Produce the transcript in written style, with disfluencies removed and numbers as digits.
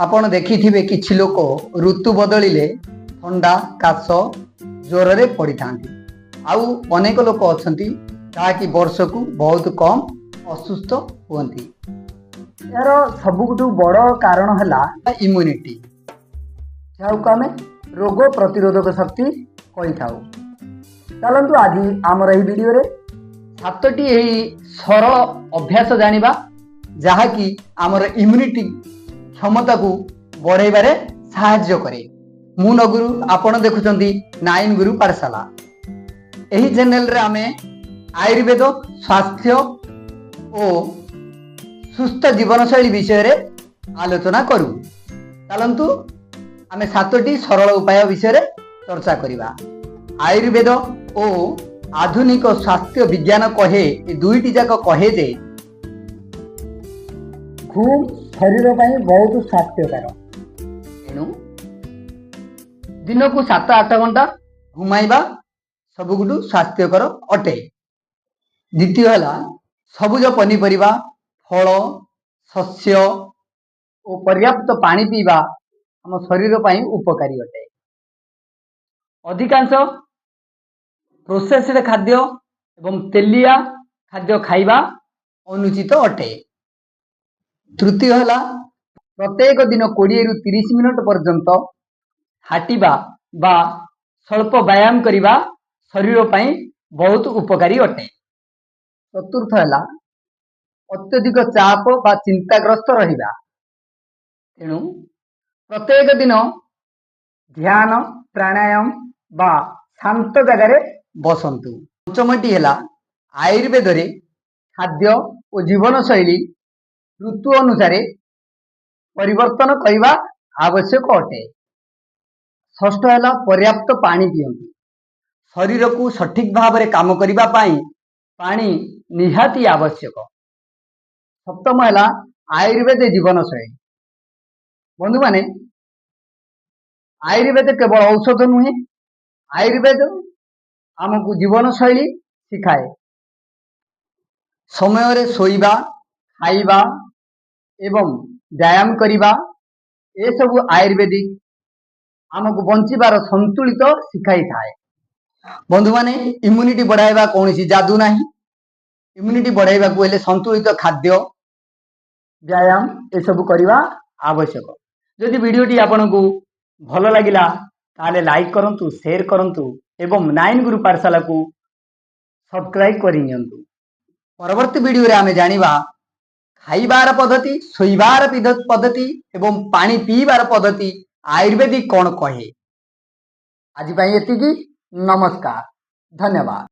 ଆପଣ ଦେଖିଥିବେ, କିଛି ଲୋକ ଋତୁ ବଦଳିଲେ ଥଣ୍ଡା, କାଶ, ଜ୍ୱରରେ ପଡ଼ିଥାନ୍ତି। ଆଉ ଅନେକ ଲୋକ ଅଛନ୍ତି ଯାହାକି ବର୍ଷକୁ ବହୁତ କମ୍ ଅସୁସ୍ଥ ହୁଅନ୍ତି। ଏହାର ସବୁଠୁ ବଡ଼ କାରଣ ହେଲା ଇମ୍ୟୁନିଟି, ଯାହାକୁ ଆମେ ରୋଗ ପ୍ରତିରୋଧକ ଶକ୍ତି କହିଥାଉ। ଚାଲନ୍ତୁ, ଆଜି ଆମର ଏହି ଭିଡ଼ିଓରେ ସାତଟି ଏହି ସରଳ ଅଭ୍ୟାସ ଜାଣିବା, ଯାହାକି ଆମର ଇମ୍ୟୁନିଟି କ୍ଷମତାକୁ ବଢ଼ାଇବାରେ ସାହାଯ୍ୟ କରେ। ମୁଁ ନଗୁରୁ, ଆପଣ ଦେଖୁଛନ୍ତି ନାଇନ୍ ଗୁରୁ ପାଠଶାଲା। ଏହି ଚ୍ୟାନେଲରେ ଆମେ ଆୟୁର୍ବେଦ, ସ୍ୱାସ୍ଥ୍ୟ ଓ ସୁସ୍ଥ ଜୀବନଶୈଳୀ ବିଷୟରେ ଆଲୋଚନା କରୁ। ଚାଲନ୍ତୁ, ଆମେ ସାତଟି ସରଳ ଉପାୟ ବିଷୟରେ ଚର୍ଚ୍ଚା କରିବା। ଆୟୁର୍ବେଦ ଓ ଆଧୁନିକ ସ୍ୱାସ୍ଥ୍ୟ ବିଜ୍ଞାନ କହେ, ଏ ଦୁଇଟି ଯାକ କହେ ଯେ ଘୁମ ଶରୀର ପାଇଁ ବହୁତ ସ୍ୱାସ୍ଥ୍ୟକର। ତେଣୁ ଦିନକୁ 7-8 ଘଣ୍ଟା ଘୁମାଇବା ସବୁଠୁ ସ୍ୱାସ୍ଥ୍ୟକର ଅଟେ। ଦ୍ୱିତୀୟ ହେଲା ସବୁଜ ପନିପରିବା, ଫଳ, ଶସ୍ୟ ଓ ପର୍ଯ୍ୟାପ୍ତ ପାଣି ପିଇବା ଆମ ଶରୀର ପାଇଁ ଉପକାରୀ ଅଟେ। ଅଧିକାଂଶ ପ୍ରୋସେସଡ ଖାଦ୍ୟ ଏବଂ ତେଲିଆ ଖାଦ୍ୟ ଖାଇବା ଅନୁଚିତ ଅଟେ। ତୃତୀୟ ହେଲା ପ୍ରତ୍ୟେକ ଦିନ 20ରୁ 30 ମିନିଟ ପର୍ଯ୍ୟନ୍ତ ହାଟିବା ବା ସ୍ୱଳ୍ପ ବ୍ୟାୟାମ କରିବା ଶରୀର ପାଇଁ ବହୁତ ଉପକାରୀ ଅଟେ। ଚତୁର୍ଥ ହେଲା ଅତ୍ୟଧିକ ଚାପ ବା ଚିନ୍ତାଗ୍ରସ୍ତ ରହିବା। ତେଣୁ ପ୍ରତ୍ୟେକ ଦିନ ଧ୍ୟାନ, ପ୍ରାଣାୟାମ ବା ଶାନ୍ତ ଜାଗାରେ ବସନ୍ତୁ। ପଞ୍ଚମଟି ହେଲା ଆୟୁର୍ବେଦରେ ଖାଦ୍ୟ ଓ ଜୀବନଶୈଳୀ ଋତୁ ଅନୁସାରେ ପରିବର୍ତ୍ତନ କରିବା ଆବଶ୍ୟକ ଅଟେ। ଷଷ୍ଠ ହେଲା ପର୍ଯ୍ୟାପ୍ତ ପାଣି ପିଅନ୍ତୁ। ଶରୀରକୁ ସଠିକ ଭାବରେ କାମ କରିବା ପାଇଁ ପାଣି ନିହାତି ଆବଶ୍ୟକ। ସପ୍ତମ ହେଲା ଆୟୁର୍ବେଦ ଜୀବନଶୈଳୀ। ବନ୍ଧୁମାନେ, ଆୟୁର୍ବେଦ କେବଳ ଔଷଧ ନୁହେଁ, ଆୟୁର୍ବେଦ ଆମକୁ ଜୀବନଶୈଳୀ ଶିଖାଏ। ସମୟରେ ଶୋଇବା, ଖାଇବା ଏବଂ ବ୍ୟାୟାମ କରିବା, ଏସବୁ ଆୟୁର୍ବେଦିକ ଆମକୁ ବଞ୍ଚିବାର ସନ୍ତୁଳିତ ଶିଖାଇଥାଏ। ବନ୍ଧୁମାନେ, ଇମ୍ୟୁନିଟି ବଢ଼ାଇବା କୌଣସି ଯାଦୁ ନାହିଁ। ଇମ୍ୟୁନିଟି ବଢ଼ାଇବାକୁ ହେଲେ ସନ୍ତୁଳିତ ଖାଦ୍ୟ, ବ୍ୟାୟାମ ଏସବୁ କରିବା ଆବଶ୍ୟକ। ଯଦି ଭିଡ଼ିଓଟି ଆପଣଙ୍କୁ ଭଲ ଲାଗିଲା, ତାହେଲେ ଲାଇକ୍ କରନ୍ତୁ, ସେୟାର କରନ୍ତୁ ଏବଂ ନାଇନ୍ ଗୁରୁ ପାଠଶାଲାକୁ ସବସ୍କ୍ରାଇବ୍ କରିନିଅନ୍ତୁ। ପରବର୍ତ୍ତୀ ଭିଡ଼ିଓରେ ଆମେ ଜାଣିବା ଖାଇବାର ପଦ୍ଧତି, ଶୋଇବାର ପଦ୍ଧତି ଏବଂ ପାଣି ପିଇବାର ପଦ୍ଧତି ଆୟୁର୍ବେଦିକ କ'ଣ କହେ। ଆଜି ପାଇଁ ଏତିକି। ନମସ୍କାର, ଧନ୍ୟବାଦ।